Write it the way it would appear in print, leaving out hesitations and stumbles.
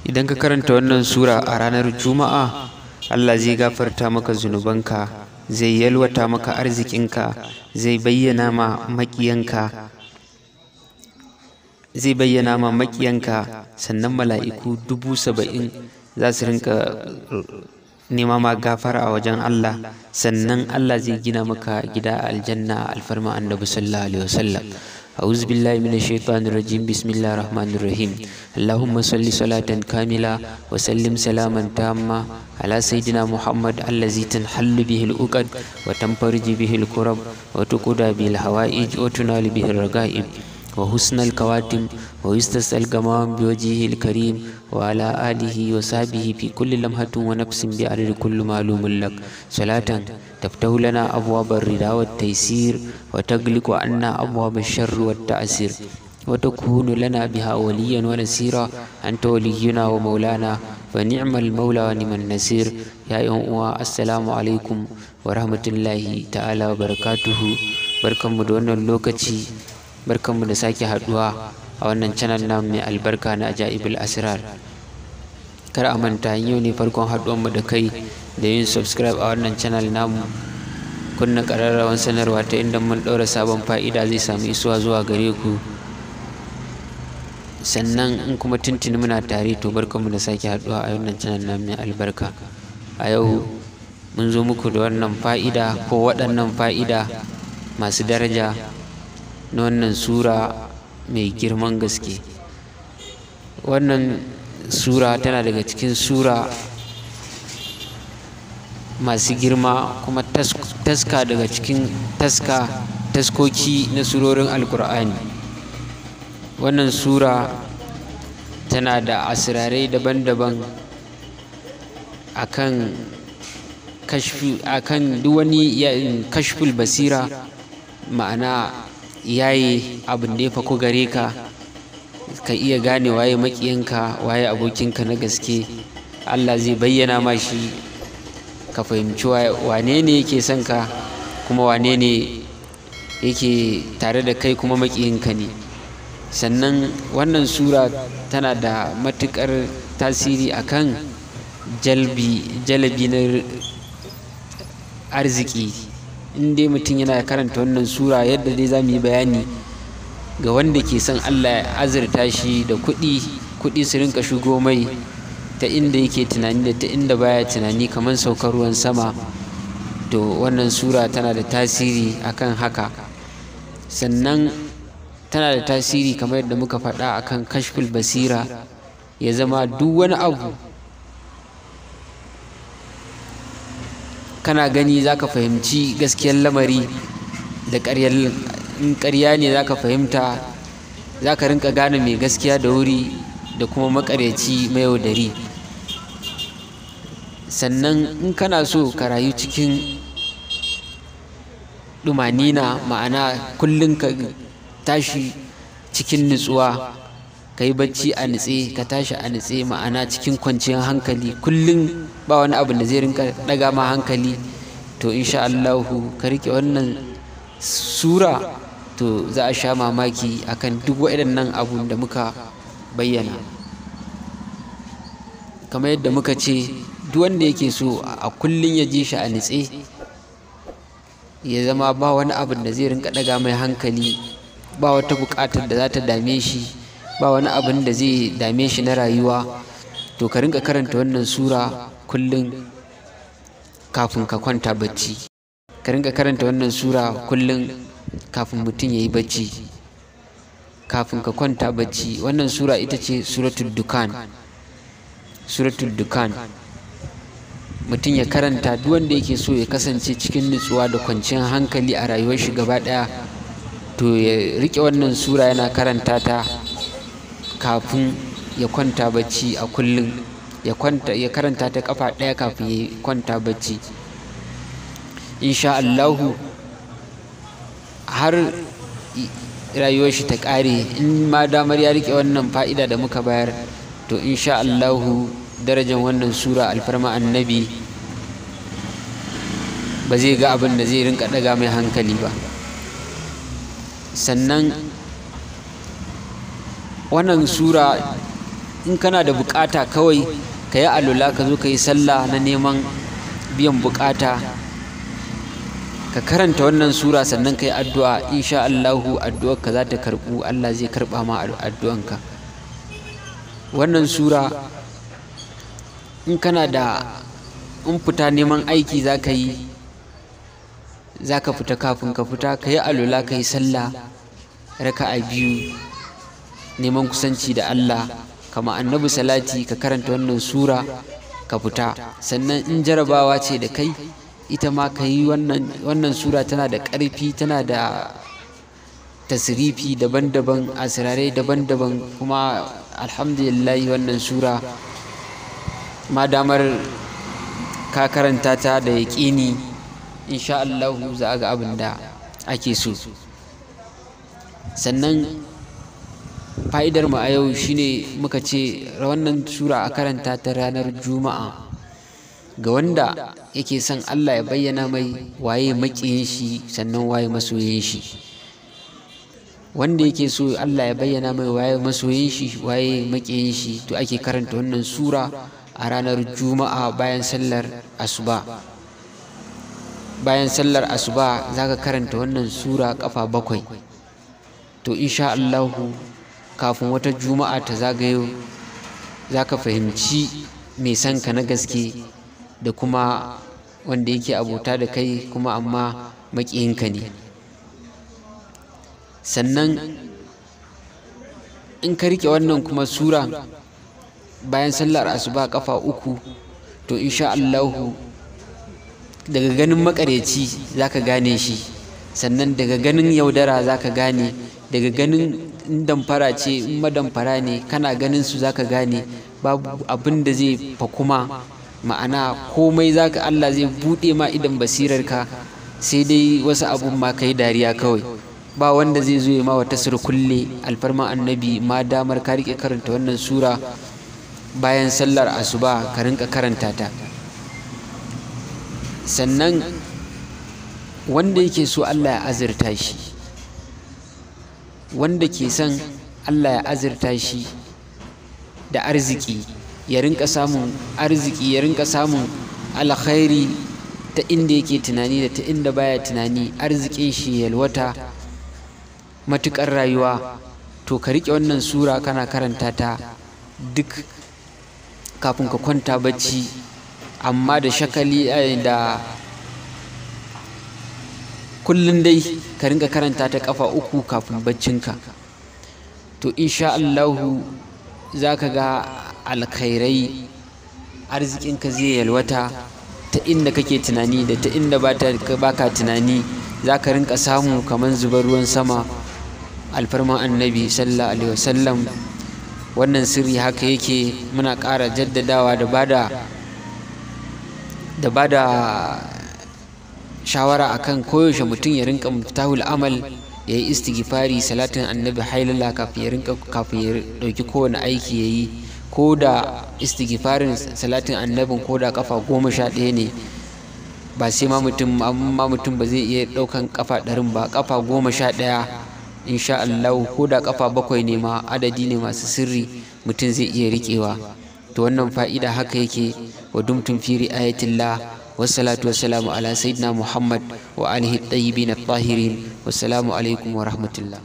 Idan ka karanta wannan sura a ranar Juma'a, Allah zai gafarta maka zunubanka, zai yalwata maka arzikinka, zai bayyana ma maƙiyanka, zai bayyana ma maƙiyanka. Sannan mala'iku 70,000 za su rinka nema ma gafara a wajen Allah. Sannan Allah zai gina maka gida a aljanna, alfarma Annabi sallallahu alaihi wasallam. أعوذ بالله من الشيطان الرجيم. بسم الله الرحمن الرحيم. اللهم صل صلاة كاملة وسلم سلاما تاما على سيدنا محمد الذي تنحل به العقد وتنفرج به الكرب وتقضى به الحوائج وتنال به الرغائب وحسن الكواتم ويستسقى الغمام بوجهه الكريم، وعلى آله وصحبه في كل لمحة ونفس بعدد كل معلوم لك. صلاة تفتح لنا أبواب الرضا والتيسير، وتغلق عنا أبواب الشر والتعسير، وتكون لنا بها وليا ونسيرا. أنت ولينا ومولانا، فنعم المولى ونعم النصير. يا أيها، السلام عليكم ورحمة الله تعالى وبركاته. Barkanmu da wannan lokaci, barkanmu da sake haduwa a wannan channel na mai albarka na Ajaibul Asrar. Kar a manta, yau ne farkon haduwanmu da kai, da yin subscribe a wannan channel namu, kunna ƙararrawan sanarwa ta inda mun ɗaura sabon fa'ida zai samu isuwa zuwa gare ku. Sannan in kuma tuntuni muna tare, to barkanmu da sake haduwa a wannan channel na mai albarka. A yau mun zo muku da wannan fa'ida ko waɗannan fa'ida masu daraja na wannan sura mai girman gaske. Wannan sura tana daga cikin sura masu girma, kuma taska daga cikin taska taskoki na surorin Alkur'ani. Wannan sura tana da asirarai daban-daban akan kashfi, akan duk wani kashful basira, ma'ana yaye abin da ya faku gare ka, ka iya gane waye maƙiyinka, waye abokinka na gaske. Allah zai bayyana ma shi, ka fahimci wane ne yake son ka, kuma wane ne yake tare da kai kuma maƙiyinka ne. Sannan wannan sura tana da matuƙar tasiri akan jalbi jalabi na arziki, in dai mutum yana karanta wannan sura yadda dai za mu yi bayani. Ga wanda ke son Allah ya azurta shi da kuɗi, kuɗi su rinka shigo mai ta inda yake tunani da ta inda baya tunani, kamar saukar ruwan sama, to wannan sura tana da tasiri akan haka. Sannan tana da tasiri, kamar yadda muka faɗa, akan kashful basira, ya zama duk wani abu kana gani za ka fahimci gaskiyar lamari da ƙaryar. In ƙarya ne za ka fahimta, za ka rinka gane mai gaskiya da wuri da kuma maƙaryaci mayaudari. Sannan in kana so ka rayu cikin ɗumanina, ma'ana kullum ka tashi cikin nutsuwa, ka yi bacci a nutse, ka tashi a nutse, ma'ana cikin kwanciyar hankali, kullum ba wani abu da zai rinka ɗaga ma hankali, to insha Allahu ka riƙe wannan sura, to za a sha mamaki akan duk waɗannan abun da muka bayyana. Kamar yadda muka ce, duk wanda yake so a kullum ya ji shi a nutse, ya zama ba wani abun da zai rinka ɗaga mai hankali, ba wata buƙatar da za ta dame shi, ba wani abun da zai dame shi na rayuwa, to ka rinka karanta wannan sura kullum kafin ka kwanta bacci. Ka rinka karanta wannan sura kullum kafin mutum ya yi bacci, kafin ka kwanta bacci. Wannan sura ita ce Suratul Dukan. Suratul Dukan, mutum ya karanta, duk wanda yake so ya kasance cikin nutsuwa da kwanciyar hankali a rayuwar shi gaba ɗaya, to ya riƙe wannan sura yana karanta ta kafin ya kwanta bacci a kullum. Ya kwanta ya karanta ta kafa ɗaya kafin ya kwanta bacci. Insha Allahu har rayuwar shi ta ƙare, in ma damar ya riƙe wannan fa'ida da muka bayar, to insha Allahu darajar wannan sura, alfarma Annabi, ba zai ga abin da zai rinka ɗaga mai hankali ba. Sannan wannan sura In kana da bukata kawai ka yi alula ka zo ka yi sallah na neman biyan bukata, ka karanta wannan sura sannan ka yi addu'a, insha Allahu addu'arka za ta karɓu, Allah zai karɓa ma addu'anka. Wannan sura in kana da in fita neman aiki za ka yi, za ka fita, kafin ka fita ka yi alula ka yi sallah raka'a 2 neman kusanci da Allah, kama annabi salati, ka karanta wannan sura ka fita. Sannan in jarabawa ce da kai, ita ma ka yi wannan sura, tana da ƙarfi, tana da tasrifi daban-daban, asirarai daban-daban. Kuma alhamdulillah wannan sura ma damar ka karanta ta da yaƙini, insha Allahu za a ga abin da ake so. Sannan fa'idar mu a yau shine muka ce wannan sura a karanta ta ranar Juma'a ga wanda yake son Allah ya bayyana mai waye maƙiyin shi, sannan waye masoyin shi. Wanda yake so Allah ya bayyana mai waye masoyin shi, waye maƙiyin shi, to ake karanta wannan sura a ranar Juma'a bayan sallar asuba. Bayan sallar asuba zaka karanta wannan sura kafa 7. To insha Allahu kafin wata Juma'a ta zagayo zaka fahimci mai son ka na gaske da kuma wanda yake abota da kai kuma amma maƙiyinka ne. Sannan in ka riƙe wannan kuma sura bayan sallar asuba kafa 3, to insha Allahu daga ganin maƙaryaci zaka gane shi, sannan daga ganin yaudara zaka gane, daga ganin in damfara ce, in madamfara ne, kana ganin su zaka gane. Babu abin da zai fakuma, ma'ana komai zaka Allah zai buɗe ma idan basirarka, sai dai wasu abun ma kai dariya kawai. Ba wanda zai zo ya ma wata surkulle alfarma annabi ma damar ka riƙe karanta wannan sura bayan sallar asuba, ka rinka karanta ta. Sannan wanda yake so Allah ya azurta shi, wanda ke son Allah ya azurta shi da arziki, ya rinka samun arziki, ya rinka samun alkhairi ta inda yake tunani da ta inda baya tunani, arzikin shi yalwata matuƙar rayuwa, to ka riƙe wannan sura kana karanta ta duk kafin ka kwanta bacci, amma da shakali da kullum dai ka rinka karanta ta kafa 3 kafin baccinka. To insha Allahu zaka ga alkhairai, arzikinka zai yalwata ta inda kake tunani da ta inda baka tunani, zaka rinka samu kaman zubar ruwan sama alfarman annabi sallallahu alaihi wasallam. Wannan sirri haka yake, muna ƙara jaddadawa da bada shawara akan koyaushe mutum ya rinka miftahul amal, ya yi istighfari, salatin annabi, hailala kafin ya ɗauki kowane aiki ya yi, ko da istighfarin salatin annabin ko da kafa 11 ne, ba sai ma mutum ba zai iya ɗaukan kafa 100 ba, kafa 11 insha Allah, ko da kafa 7 ne ma, adadi ne masu sirri mutum zai iya riƙewa. To wannan fa'ida haka yake. Wa dumtum fi ri'ayatillah. Wassalatu wassalamu ala sayyidina Muhammad wa alihi at-tayyibin at-tahirin. Wassalamu alaikum wa rahmatullah.